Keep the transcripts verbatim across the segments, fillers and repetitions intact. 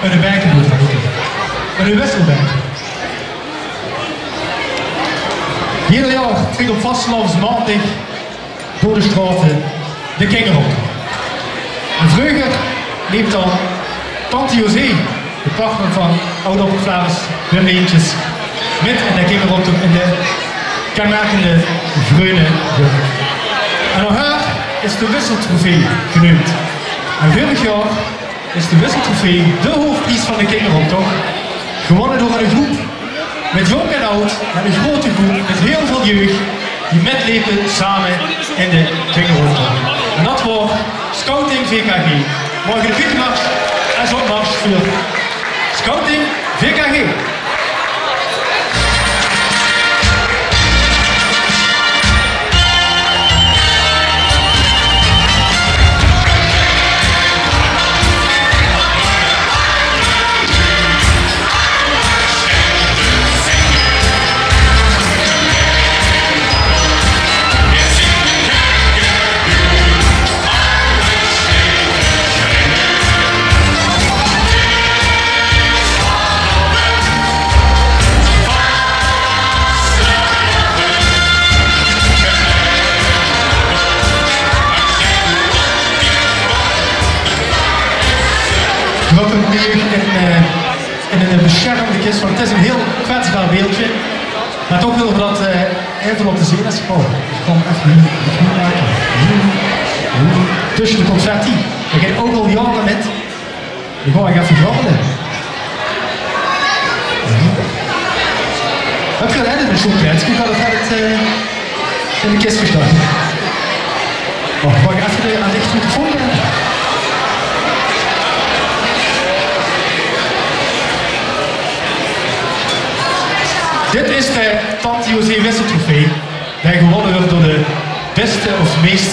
Eine beker mót drinke. Eine wisselbeker. Eder jaor trèk op vastelaovesmaondig door de straote de kingeroptoch. En vreuger leep dan tante José, de partner van aod-optoch Flaris Wim Leentjes, mit in de kingeroptoch in de kenmerkende greune jurk. En nao häör is de wisseltrofee geneump. En veurig jaor is de wisseltrofee de hoofpries van de kingeroptoch, gewónne door ein groep mit jónk en aod, mit ein groete groep, mit hiel väöl jeug, die mitlepe same in de kingeroptoch. En dat waor Scouting V K G. Maag ich de buuttemars es opmars veur Scouting V K G. V'r höbbe 'm hie in, eh, in ein besjermde kis, want 't is ein hiel kwetsbaar beeldje. Mer toch wille v'r dat, eh, effe laote zeen. Es ich, oh, ich kan effe hie, hie make. Hie, hie. Tösje de confetti. Dao geit ouch al jaore mit. Ich gaon effe grabbele. Höb geer ein sjoon plaetske? Ich höb 't, eh, in de kis gestange. Oh, wach effe, de, aan de microfoon. Dit is de Tante José Wisseltrofee, die gewónne wuuert door de bèste of meis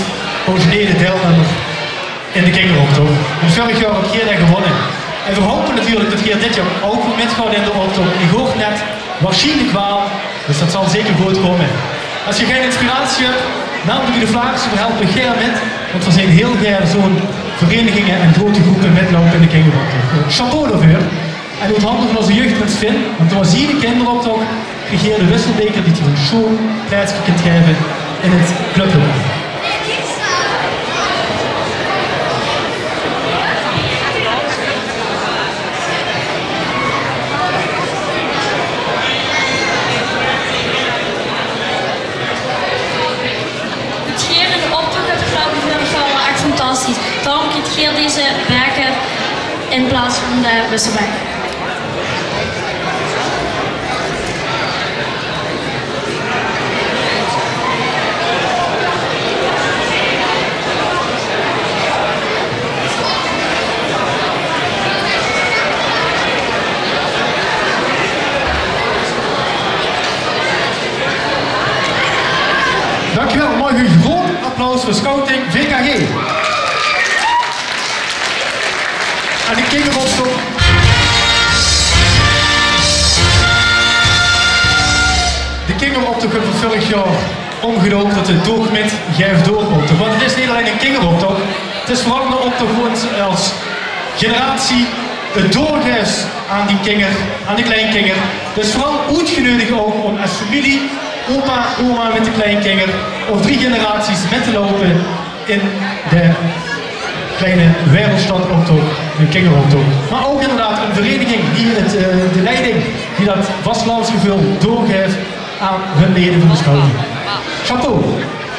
originele deilnummer in de kingeroptoch. En vörig jaor höb geer dae gewónne. En veer hope natuurlik det geer dit jaor ouch weer mitgaot in de optoch. Ich huuer net waarsjienlik waal, dus det zal zeker good kómme. Es geer gein inspiratie höb, meld uch bie de Flaarisse, veer helpe gaer mit, want veer zeen hiel gaer zoe'n vereiniginge en groete gróppe mitloupe in de kingeroptoch. Chapeau daoveur. En oet hande van ózze jeugdprins Finn, want door ziene kingeroptoch krieg geer de wisselbeker die geer ein sjoon plaetske kint gaeve in 't clublokaal. Waat geer in de optoch höb gedaon, vinj ich waal ech fantastisch. Daorum krieg geer deze beker in plaats van de wisselbeker. Dankjewel, maag ich ein groot applaus veur Scouting V K G. En de kingeroptoch. De kingeroptoch höbbe veer vörig jaor ómgedoop tot de Doog mit, gaef door optoch. Want 't is neet allein ein kingeroptoch, 't is veural ein optoch wo se es generatie 't doorgaefs aan die kinger, aan de kleinkinger. Dus veural oetgeneudig ouch óm es femilie, opa, oma mit de kleinkinger, of drie generaties mit te loupe in de kleine Waereldsjtad-optoch, de kingeroptoch. Mer ouch inderdaad ein vereniging die 't, eh, de leiding, die dat vastelaovesgeveul doorgaef aan hun lede van de scouting. Chapeau.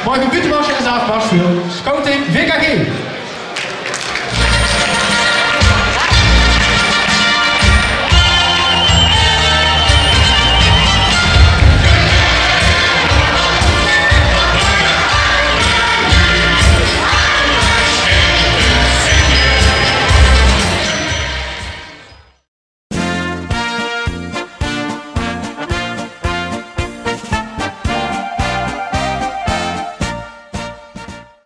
Maag ich ein buuttemarsje es aafmarsj veur Scouting V K G.